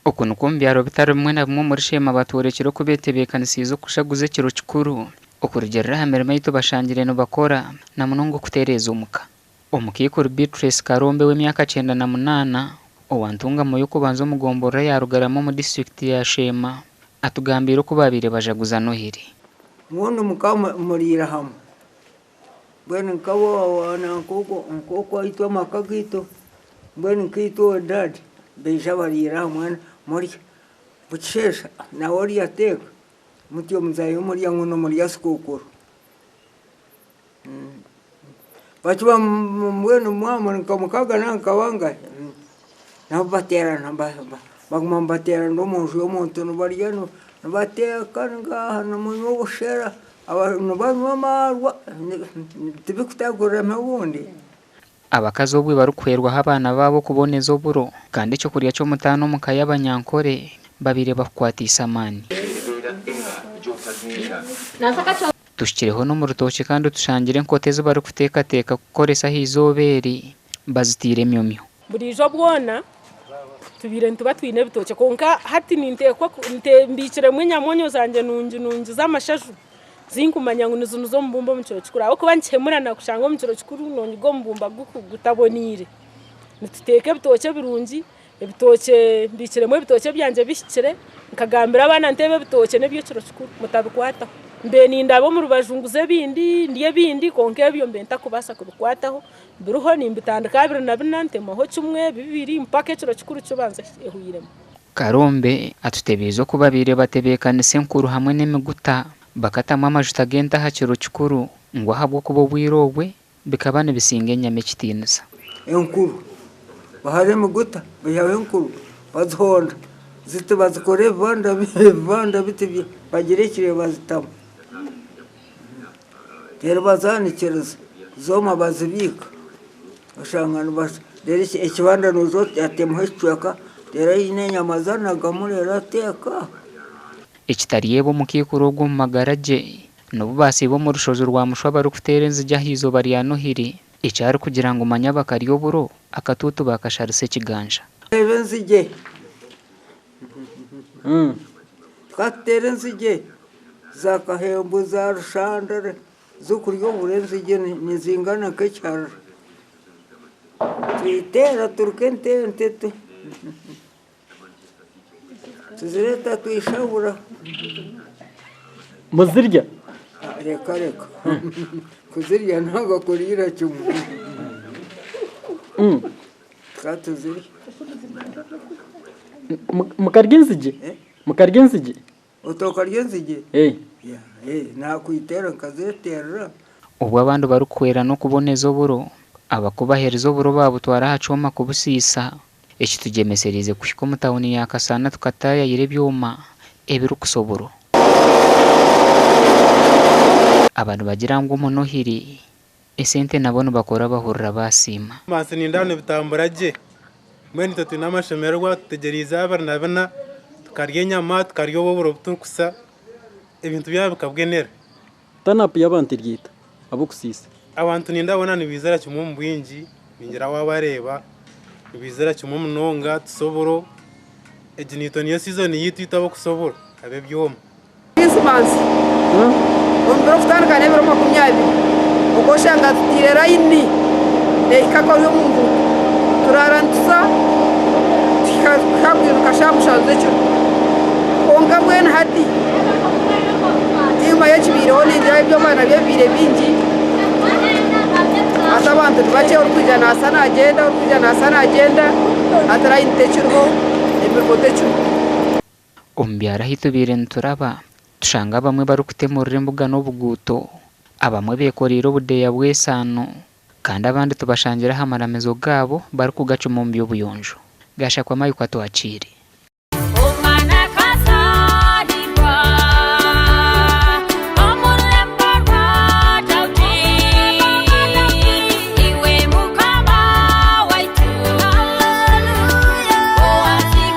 Oku nikwo omu byaro bitari bimwe na bimwe omuri Sheema batworekire oku betebeekanisiize okushaguza ekiro kikuru okurugiirira aha mirimo ei tubashangire nibakora na munonga okutereeza omuka. Omukaikuru Beatrice Karombe ow'emyaka 98 owa Ntungamo y'okubanza omu gomborora ya Rugarama omu disiturikiti ya Sheema atugambiire oku baabaire bajaguza Nohiri. Mbwenu mukaba muriira hamwe, mbwenu nk'oku itwe amaka gaitu, mbwenu nkaitwe owa dad baija bariira hamwe murya, bukisheesha nawe orya ateeka, mutyo muzayo murya ngu nimurya sikuukuru. Bakiba mbwenu mwaba muri nka mukaga ninga nka bangahi, nabo bateerana baguma nibateerana omu nju y'omuntu nibarya nibateeka ngaha nimunywa obushera, nibanywa amaarwa tibikutaguriramu obundi. Abakazi obwe barikuhwerwaho abaana baabo okuboneza oburo kandi eky'okurya ky'omutaano omu ka y'Abanyankore babaire bakukwatiise amaani. Tuhikireho n'omu rutookye kandi tushangire enkota ezi barikuteekateeka kukoresa aha izooba eri baziteire emyomyo. Buriijo bwona tubaire nituba twine ebitookye kwonka hati ninteekwa mbiikiremu enyamonyo zangye nungi nungi z'amashaju zinkumanya ngu nizinuza omubumba omu kiro kikuru ahabw'okuba nikihemurana kushanga omu kiro kikuru nonyiga omubumba gutaboneire. Nituteeka ebitookye birungi, ebitookye mbiikiremu ebitookye byangye bihikire, nkagambira abaana nti ebi ebitookye n'eby'ekiro kikuru mutabikwataho. Mbe nindaba omu rubaju nguze ebindi, ndye ebindi kwonka ebyo mbe ntakubaasa kubikwataho, biriho nimbitandika 24 ntemaho kimwe, bibiri mpaka ekiro kikuru kibanza ehweiremu. Karombe atutebiize oku babaire batebeekanisa enkuru hamwe n'emiguta bakatamu amajuta g'ente aha kiro kikuru ngu ahabw'okuba obwire obwe bikaba nibisinga enyama ekitiinisa. Enkuru, bahara emiguta baihaho enkuru bazihonda ziti bazikora ebibanda ebibanda biti bagira ekire bazitamu reero bazanikiriza zooma bazibiika oshanga reero ekibanda noija otemaho ekicweka reero aine enyama ze anagamu reero ateeka. Ekitaryebwa omukaikuru ogu omu magara gye, n'obu baasiiba omu rushozi rwa Mushwa barikuteera enzigye aha izooba rya Nohiri, eki arikugira ngu manya bakarya oburo, akatuutu baakasharisa ekiganja. Reeba enzigye. Tukatuteera enzigye za kahembo za rushandara z'okurya oburo enzigye nizingana nk'ekiharura. Twiteera turuka entente. Tuzireeta twishabura. Muzirya? Reka reka kuzirya nanga kuriira kimwe tukaba tuzirya. Mukarya enzigye? Mukarya enzigye? Oti okarya enzigye? Nakwitera nkazeterera. Obu abandi barikuhwera n'okuboneza oburo, abakubaheereza oburo baabutwara aha kyoma kubusiisa. Ekitugyemesereize kuhika omu tauni ya Kasana tukataayayira ebyoma ebirikusa oburo. Aba nibagira ngu omu Nohiri, esente nabo nibakora bahurira baasiima. Mansi nindeeba nibitambura gye, mbwenu itwe twine amashemererwa tutegyereize 24 tukarya enyama tukarya obwo oburo obuturikusa ebintu byaba bikabwenera. Turn-up y'abantu eryaita ab'okusiisa. Abantu nindabona nibaizira kimwe omu bwingi, ningira wabareeba nibaizira kimwe munonga tusa oburo, egi naitwe niyo sizoni yaitu itwe ab'okusa oburo ab'ebyoma. Krisimansi omu biro kutandika n'ebiro 20 okwo oshanga tutaire layini neehika kuri omu nguuto turaara nituza tuhika bwire nka shaaha mushanju z'ekiro kwonka mbwenu hati tiimanya ekibaireho ningira ebyoma nabyo bibaire bingi hati abantu nibakye orikwija naasa naagyenda orikwija naasa naagyenda hati layini tekiriho emirimo tekiriho. Omu byaro ahu tubaire nituraba, tushanga abamwe barikutemurira embuga n'obuguuto, abamwe beekoreire obudeeya bw'esaano, kandi abandi tubashangire aha maramizo gaabo barikugacuma omu by'obuyonjo. Gashakwa Mike Atwakiire.